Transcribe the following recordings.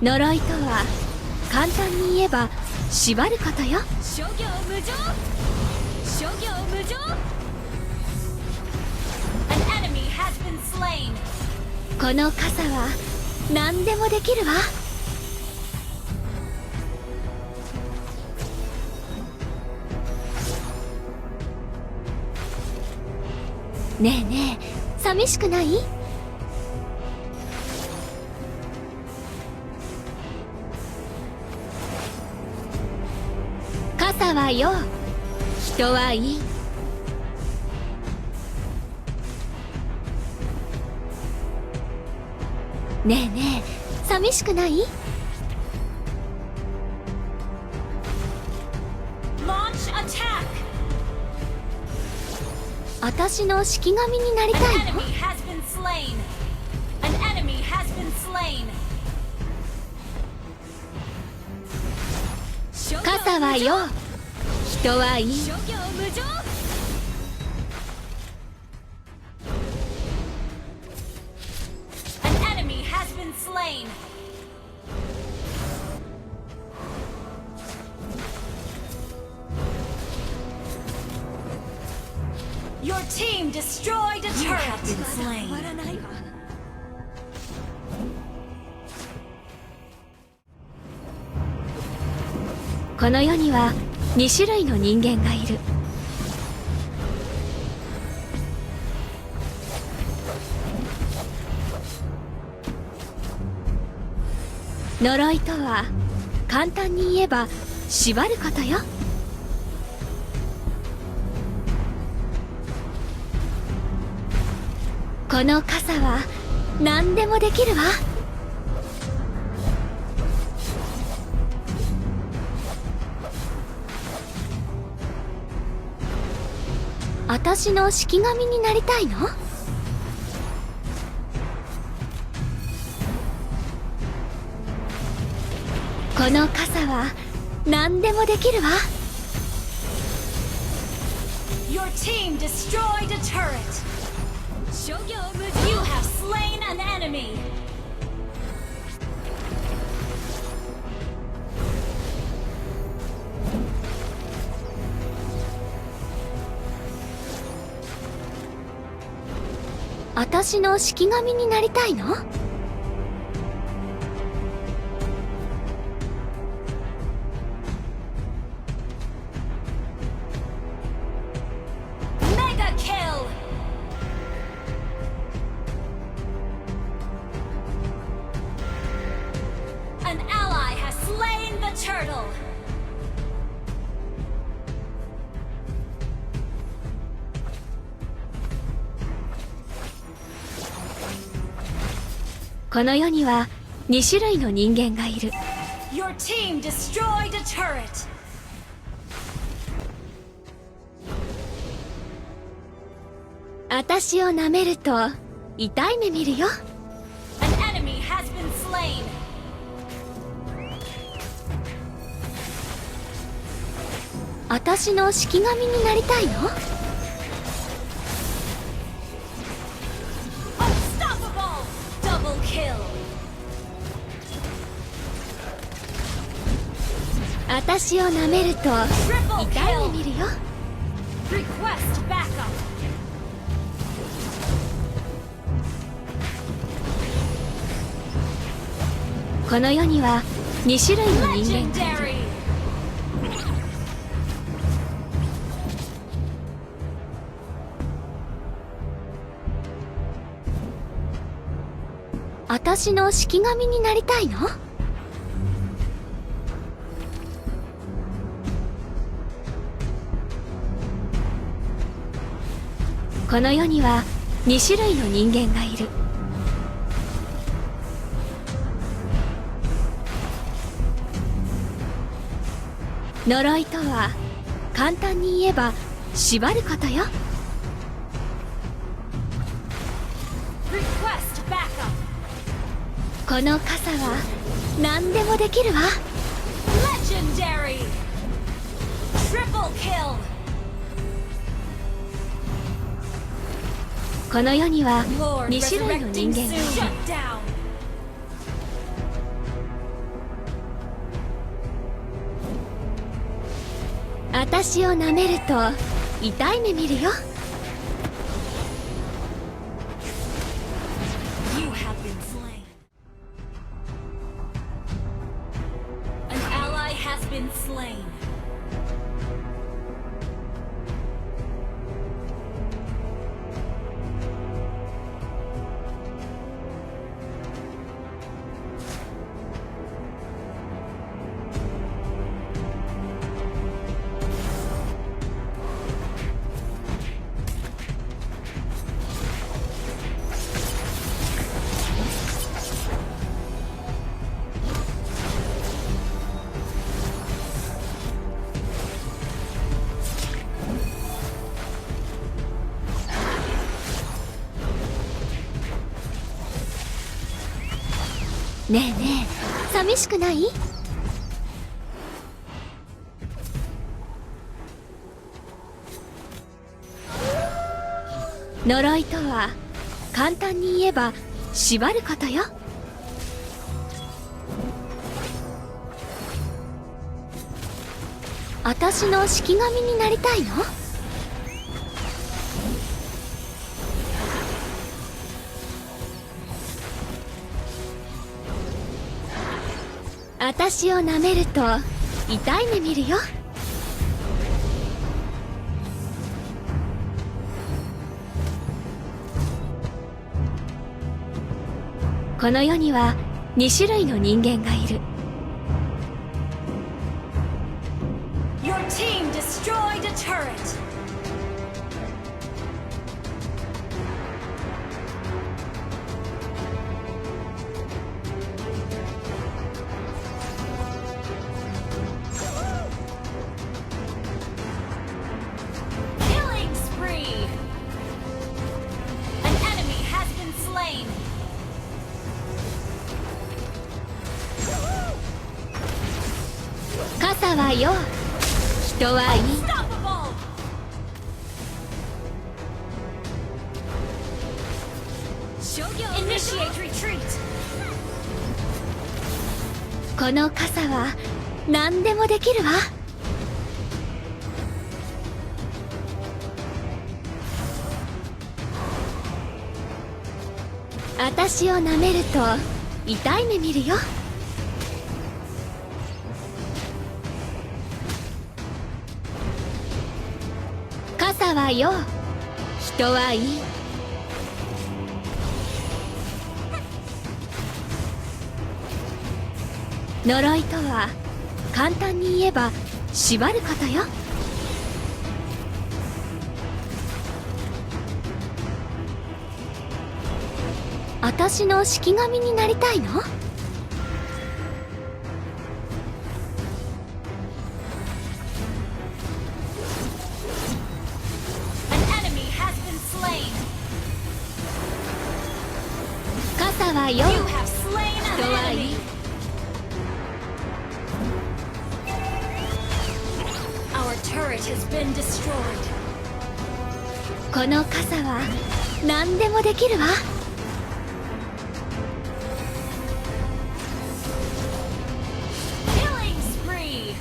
呪いとは簡単に言えば縛ることよ。諸行無常、諸行無常。 An enemy has been slain。 この傘は何でもできるわ。ねえねえ、寂しくない？傘はよ、人はいい。ねえねえ、寂しくない？ Launch attack。 私の式神になりたい An の？ enemy has been slain。 An enemy has been slain。 傘はよ、人はいい。諸行無常。 An enemy has been slain。 Your team destroyed a turret。 終わらないわ。この世には2種類の人間がいる。呪いとは簡単に言えば縛ることよ。この傘は何でもできるわ。私の式神になりたいの？この傘は何でもできるわ。 Your team destroyed a turret。 諸行無常。 You have slain an enemy。 私の式神になりたいの？Mega kill。 An ally has slain the turtle。 この世には2種類の人間がいる。 Your team destroyed a turret。 私を舐めると痛い目見るよ。 An enemy has been slain。 私の式神になりたいの？ Unstoppable。 Double kill。 私を舐めると Triple 痛い kill。 目見るよ。 Request backup。 この世には2種類の人間がいる。 Legendary。 私の式神になりたいの？この世には2種類の人間がいる。呪いとは簡単に言えば縛ることよ。 Request backup。 この傘は何でもできるわ。 Legendary。 Triple kill。 この世には Lord 2種類の人 resurrecting 間がい soon。 る。 Shut down。私を舐めると痛い目見るよ。You have been slain. An ally has been slain.ねえねえ、寂しくない？呪いとは簡単に言えば縛ることよ。私の式神になりたいの？私を舐めると痛い目見るよ。この世には2種類の人間がいる。Your team destroyed a turret. Killing spree. An enemy has been slain. 傘はよ、人はいい。 Unstoppable. 諸行 Initiate retreat. この傘は何でもできるわ。私を舐めると痛い目見るよ。傘はよ、人はいい。呪いとは簡単に言えば縛ることよ。私の式神になりたいの？傘はよ、 You have slain 人 an はいい。 enemy. Our turret has been destroyed. この傘は何でもできるわ。Killing spree.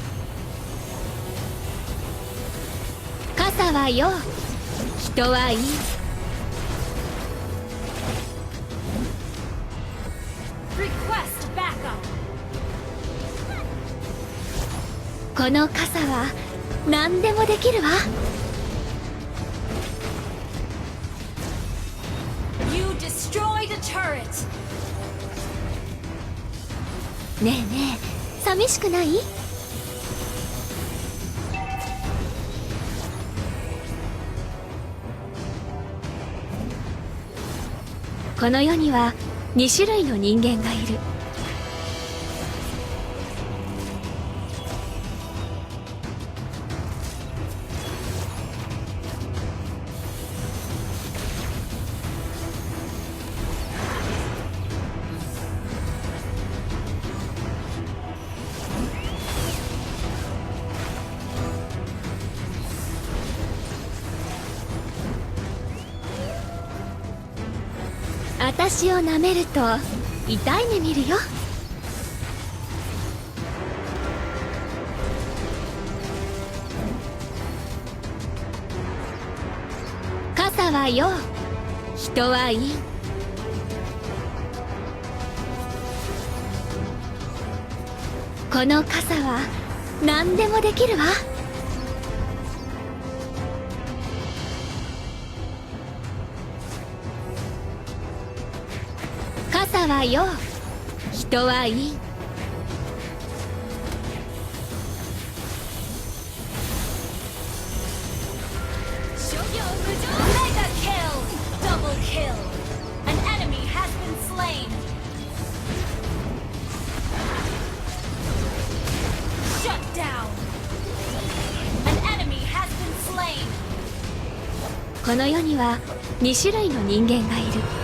傘はよ、人はいい。Request backup. この傘は何でもできるわ。You destroyed a turret. ねえねえ、寂しくない？この世には2種類の人間がいる。私を舐めると痛い目見るよ。よ人はいい。この傘は何でもできるわ。傘はよ人はいい。諸行無常 Mega kill! Double kill! An enemy has been slain! Shut down! An enemy has been slain! この世には2種類の人間がいる。